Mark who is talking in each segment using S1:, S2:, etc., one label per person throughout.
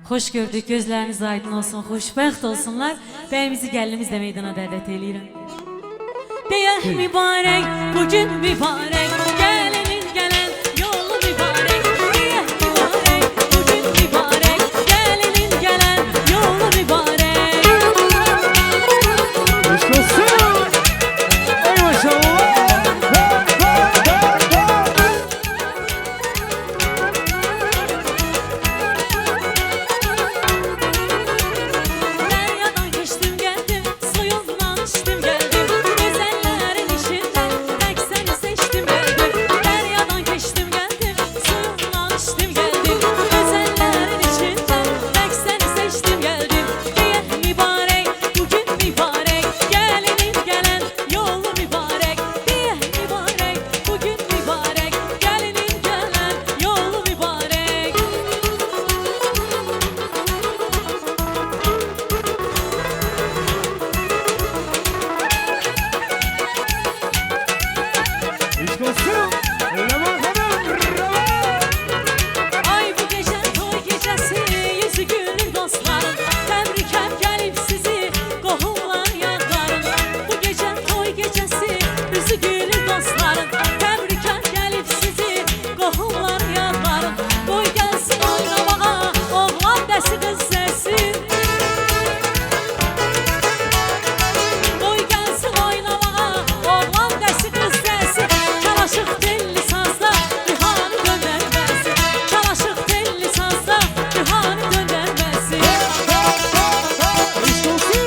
S1: Xoş gördük, gözləriniz aydın olsun, xoşbəxt olsunlar. Bəyimizi, gəlinimizi də meydana dəvət eləyirəm. Deyək mübarək, bugün mübarək, gəlinin gələn yolu mübarək. Deyək mübarək, bugün mübarək, gəlinin gələn yolu mübarək.
S2: Eşq olsun. Ey maşallah.
S1: Dəryadan keçdim gəldim, suyundan içdim gəldim. Gözəllərin içindən tək səni seçdim gəldim. Dəryadan keçdim gəldim, suyundan içdim gəldim. Gözəllərin içindən tək səni seçdim gəldim. Deyək mübarək, bugün mübarək, gəlinin gələn yolu mübarək. Deyək mübarək, bugün mübarək, gəlinin gələn yolu mübarək.
S2: Eşq olsun. Leman hanım. Bravo.
S1: Ay bu gecə toy gecəsi, yüzü gülür dostların. Təbrikəm gəlib sizi, qohumlar, yadların. Bu gecə toy gecəsi, yüzü gülür dostların. Təbrikəm gəlib sizi, qohumlar, yadların. Qoy gəlsin oynamağa, oğlan dəsi, qız səsi. Qoy gəlsin oynamağa, oğlan dəsi, qız səsi. Çalaşıq telli sazda, rihanı döndərməsi. Çalaşıq telli sazda, rihanı döndərməsi.
S2: Eşq olsun.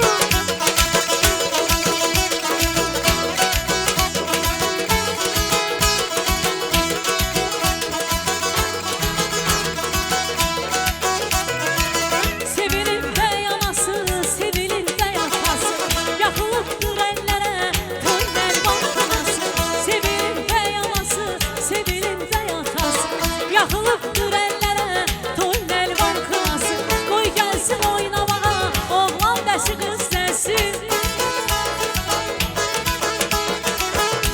S1: Sevilir bəy anası, sevilir bəy atası. Yaxılıbdır əllərə toy nərvan xanası. Sevilir bəy anası, sevilir bəy atası. Yaxılıbdır əllərə toy nərvan xanası. Qoy gəlsin oynamağa, oğlan dəsi, qız səsi.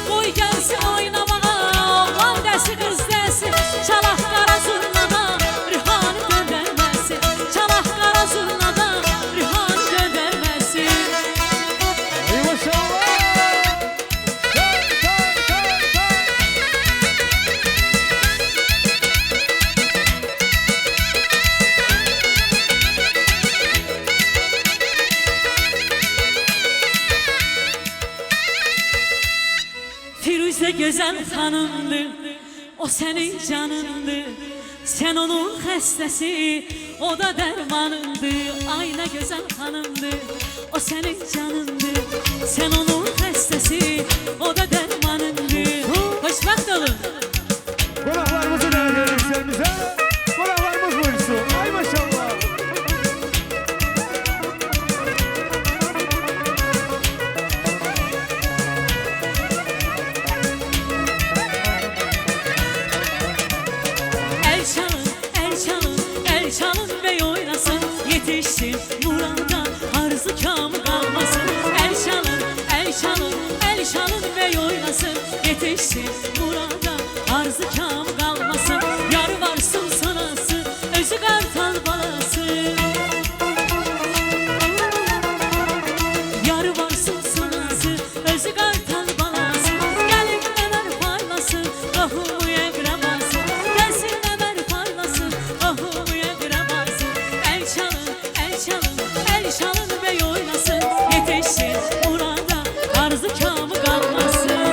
S1: Qoy gəlsin oynamağa, oğlan dəsi, qız dəsi. Çalaq qara zurnada, rihanı döndərməsi. Çalaq qara zurnada, rihanı döndərməsi.
S2: Ey maşallah. Ta, ta, ta, ta.
S1: Firuzə gözəl xanımdır, o sənin canındır. Sən onun xəstəsi, o da dərmanındır. Ay nə gözəl xanımdır, o sənin canındır. Sən onun xəstəsi, o da dərmanındır. Xoşbəxt olun.
S2: Konaklarımızı da verirlerimize. Konaklarımız buyursun. Ay maşallah.
S1: El çalın, el çalın, el çalın bey oynasın. Yetişsin murada, arzu kamı kalmasın. El çalın, el çalın, el çalın bey oynasın. Yetişsin murada, arzu kamı kalmasın. Yar varsın sanası, özü kartal balası. Yar varsın sanası, özü kartal balası. Gəlin Ömər parlasın, qohumu əqrəbası. Gəlsin Ömər parlasın, qohumu əqrəbası. El çalın, el çalın, el çalın bey oynasın. Yetişsin murada, arzu kamı kalmasın.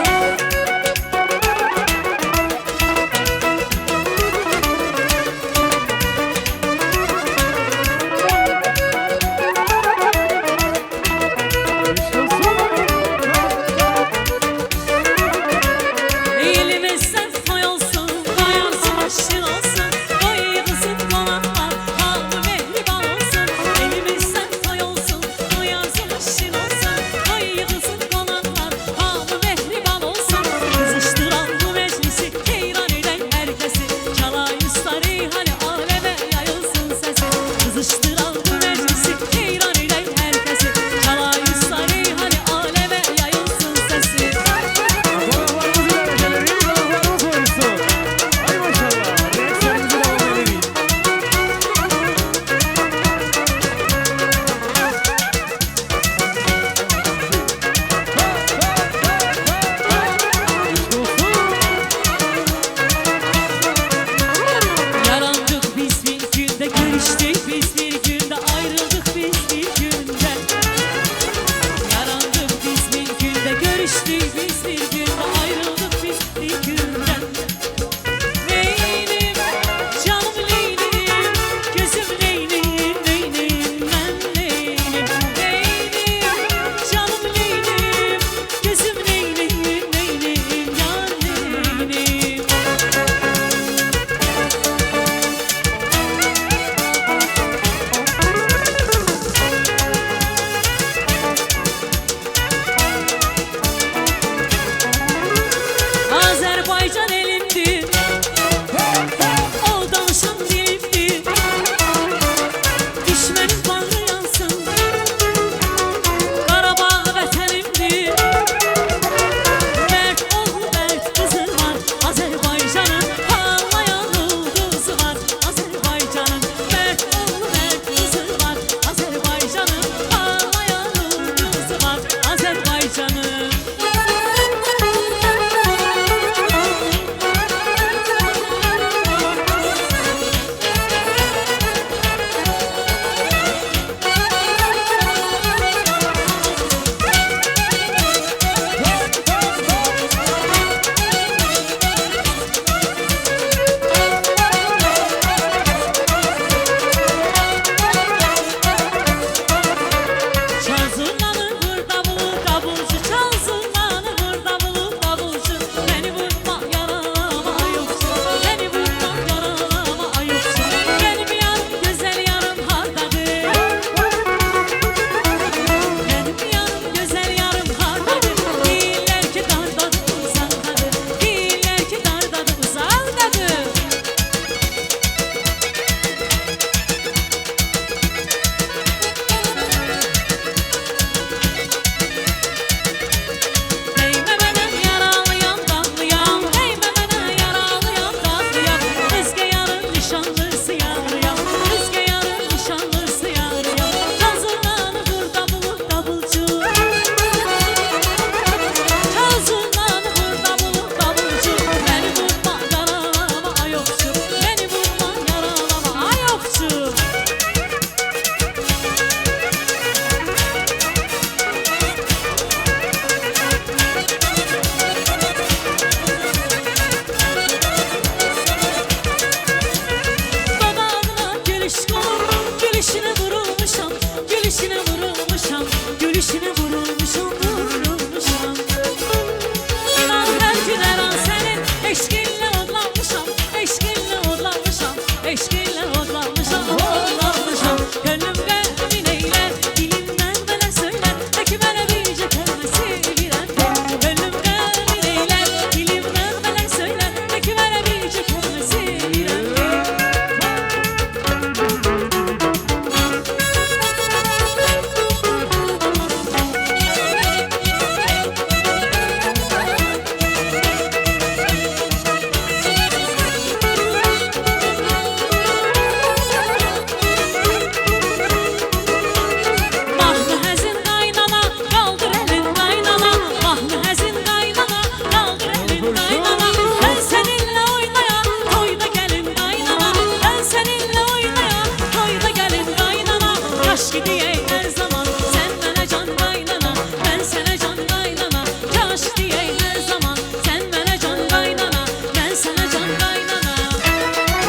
S1: Kaş ki diyey her zaman sen bana can kaynana, ben sana can kaynana. Kaş diyey her zaman sen bana can kaynana, ben sana can kaynana.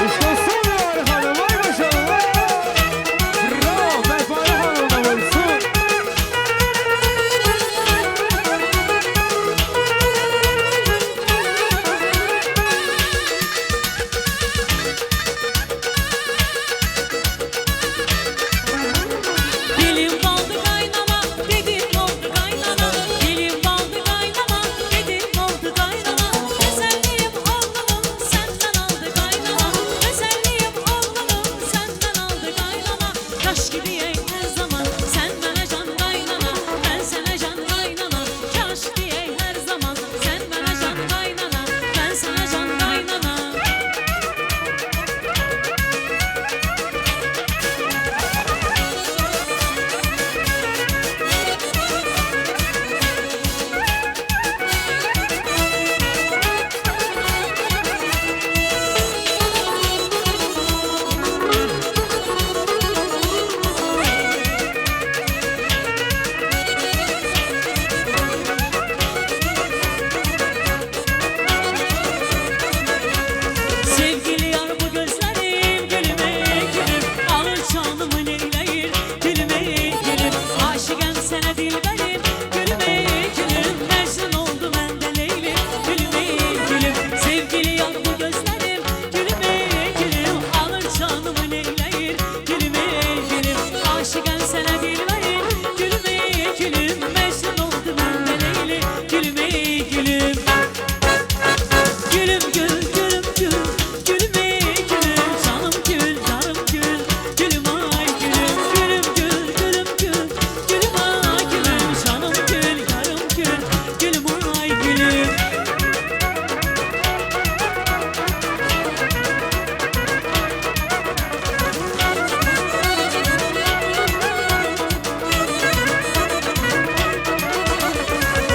S2: Eşk olsun Mehpare Hanım. Ay maşallah. Bravo Mehpare Hanım da buyursun.
S1: Dilim baldı kaynana, dedim oldu kaynana. Dilim baldı kaynana, dedim oldu kaynana. Özelliğim oğlunum senden aldı kaynana. Özelliğim oğlunum senden aldı kaynana. Kaş gibi her zaman sen bana can kaynana, ben sana can kaynana. Kaş diye her zaman sen bana can kaynana, ben sana can kaynana. Sevgili yar bu gözlerim gülüme gülüm, alır canımı neyleyir gülüme gülüm. Aşıkım sana dilberim gülüme gülüm, Mecnun oldu ben de Leylim gülüme gülüm. Sevgili yar bu gözlerim gülüme gülüm, alır canımı neyleyir gülüme gülüm. Aşıkım sana dilberim gülüme gülüm, Mecnun oldu ben de Leylim gülüme gülüm. Gülüm gül gülüm gül gülüm gülüm, canım gül yarım gül gülüm ay gülüm. Gülüm gül gülüm gül gülüm ay gülüm, canım gül yarım gül gülüm ay gülüm.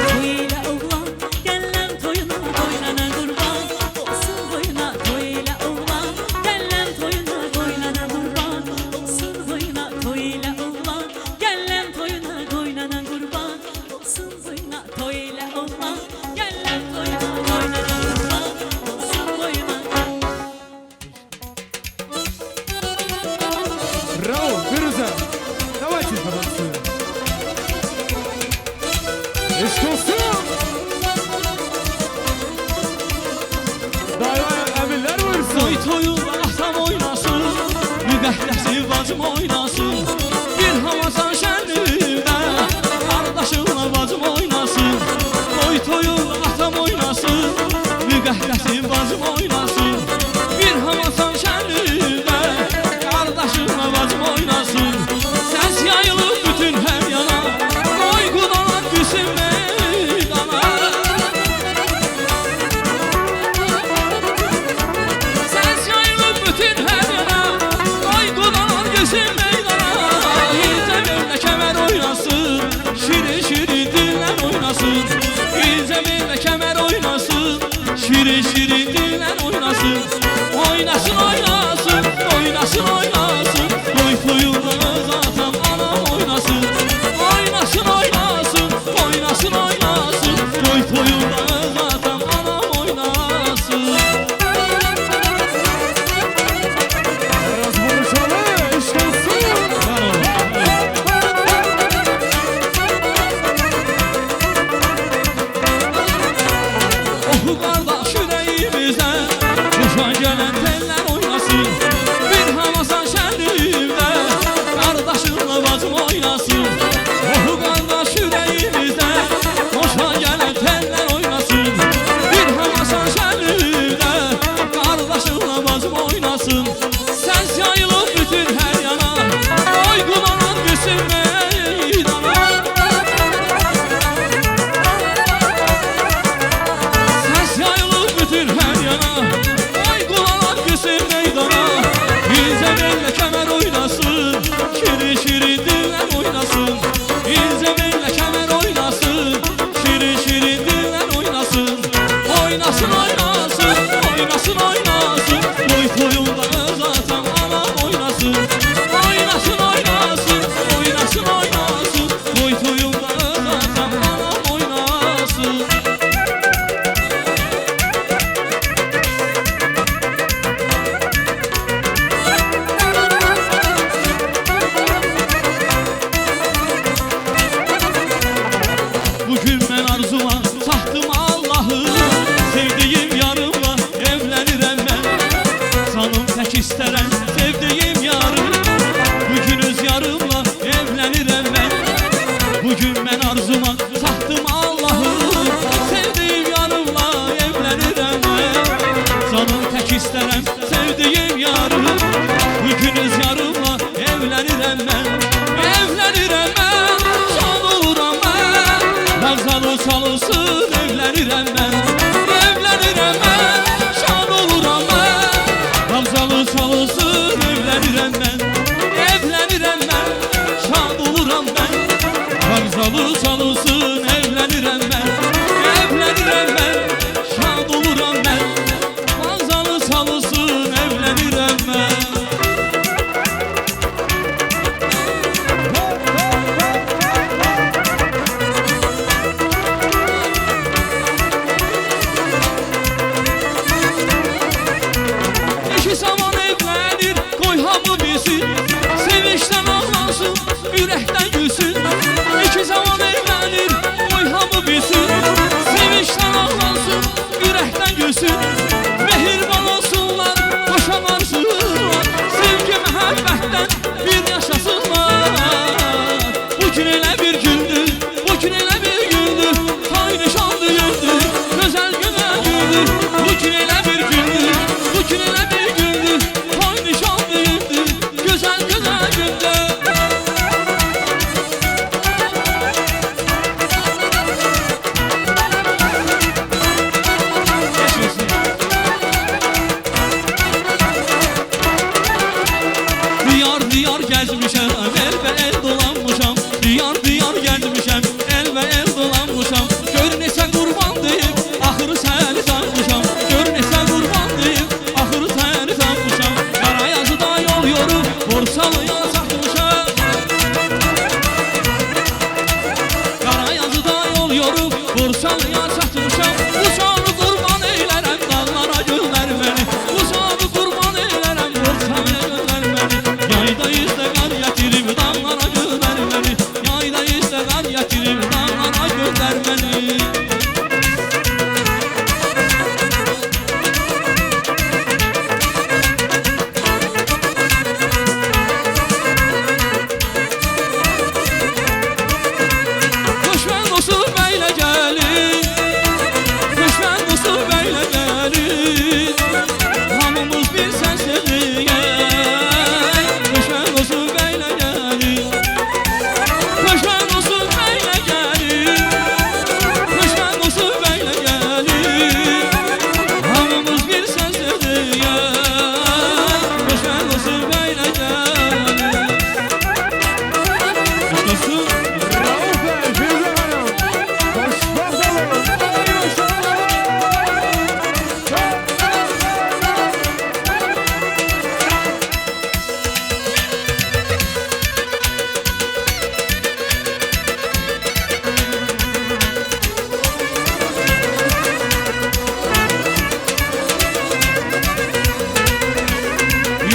S1: Toy ile oğlan gelen toyuna koynana kurban olsun boyuna. Toy ile oğlan gelen toyuna koynana kurban olsun boyuna. Toy ile oğlan gelen toyuna koynana kurban olsun boyuna. Toy ile oğlan gelen toyuna koynana kurban olsun boyuna.
S2: Bravo Firuze. Давайте потанцуем. Eşk olsun. Dayı emirler buyursun.
S3: Toy toyu atam oynasın, müqəddəsi bacım oynasın. Bir havasan şənlikdə qardaşımla bacım oynasın. Toy toyu atam oynasın, müqəddəsi bacım oynasın. Bir havasan şənlikdə qardaşımla bacım oynasın. Səs yayılır bütün hər yana, qoy qudalar düşsün meydana. Ses yayılır bütün her yana, qoy qudalar gəlsin meydana. İlcə verlə kəmər oynasın, şirin şirin dillər oynasın. İlcə verlə kəmər oynasın, şirin şirin dillər oynasın. Oynasın oynasın, oynasın oynasın. Toy toyu Evlənirəm mən, evlənirəm mən, şad oluram mən. Vağzalı çalınsın, evlənirəm mən, evlənirəm mən, şad oluram mən. Vağzalı çalınsın, evlənirəm mən, evlənirəm mən, şad oluram mən. Vağzalı çalınsın, evlənirəm mən, evlənirəm mən, şad oluram mən. Vağzalı çalınsın, evlənirəm mən. İki zaman evlənir, qoy hamı bilsin, sevinçdən ağlansın, ürəkdən gülsün. İki zaman evlənir, qoy hamı bilsin, sevinçdən ağlansın, ürəkdən gülsün. Mehriban olsunlar, boşanarsınlar, sevgi məhəbbətdən bir yaşasınlar. Bugün elə bir gündür, bugün elə bir gündür, toy nişan düyündür, gözəl gözəl gündür. Bugün elə bir gündür, bugün elə bir gündür, toy nişan düyündür, gözəl gözəl gündür. Diyar diyar gəzmişəm, el və el dolanmışam. Diyar diyar gəzmişəm, el və el dolanmışam. Gör neçə qurban deyib, axırı səni tapmışam. Gör neçə qurban deyib, axırı səni tapmışam. Qarayazıda yol yorub, Borçalıya çatmışam. Qarayazıda yol yorub, Borçalıya çatmışam. Uçanı qurban eylərəm, dağlara göndər məni. Uçanı qurban eylərəm, Borçalıya göndər məni. Yayda izdə qar gətirib, dağlara göndər məni. Yayda izdə qar gətirib, dağlara göndər məni. Xoşbəxt olsun bəylə gəlin, xoşbəxt olsun bəylə gəlin, hamımız bir səslə deyək. Xoşbəxt olsun bəylə gəlin, xoşbəxt olsun bəylə gəlin, xoşbəxt olsun bəylə gəlin, hamımız bir səslə deyək. Xoşbəxt olsun bəylə gəlin. Xoş olsun.
S2: Rauf Bey, Firuze Hanım. Xoşbəxt olun. Ay maşallah.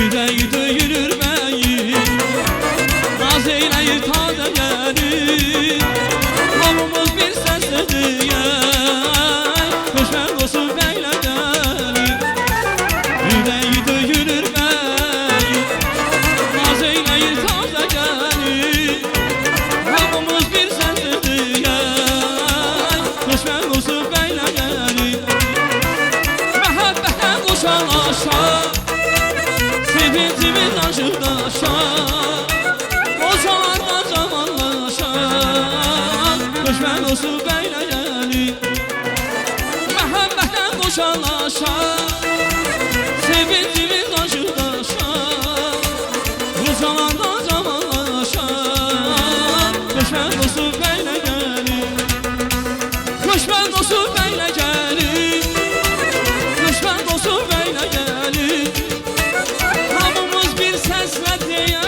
S3: Ürəyi döyünür mənim, naz eyləyir tadə gəlir. Hamımız bir səslə deyək, xoşbəxt olsun bəylə gəlin. Ürəyi döyünür mənim, naz eyləyir tadə gəlir. Hamımız bir səslə deyək, xoşbəxt olsun bəylə gəlin. Məhəbbətdən qoşalaşaq, sevincimiz aşıqdaşa, qocalardan cavanlaşa, xoşbəxt olsun bəylə gəlin. Məhəbbətdən qoşalaşa, sevincimiz aşıqdaşa, qocalardan cavanlaşa, xoşbəxt olsun bəylə gəlin. Xoşbəxt olsun bəylə gəlin, xoşbəxt olsun bəylə gəlin. Hamımız bir səslə deyək,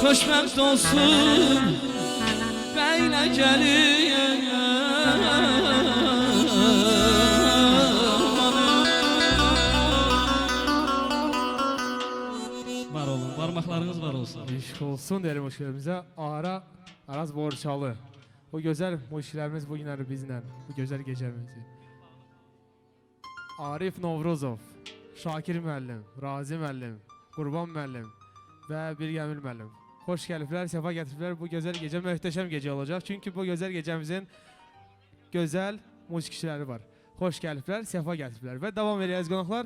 S3: xoşbəxt olsun bəylə gəlin. Var olun, barmaqlarınız var olsun.
S2: Eşq olsun deyirəm musiqilərimize. Araz Borçalı. O gözəl musiqilərimiz bugünləri bizlə, bu gözəl gecəmizi. Arif Novruzov, Şakir müəllim, Razi müəllim, Qurban müəllim və Birgəmil müəllim. Xoş gəliblər, səfa gətiriblər. Bu gözəl gecə möhtəşəm gecə olacaq. Çünki bu gözəl gecəmizin gözəl musiqiçiləri var. Xoş gəliblər, səfa gətiriblər və davam edək əziz qonaqlar.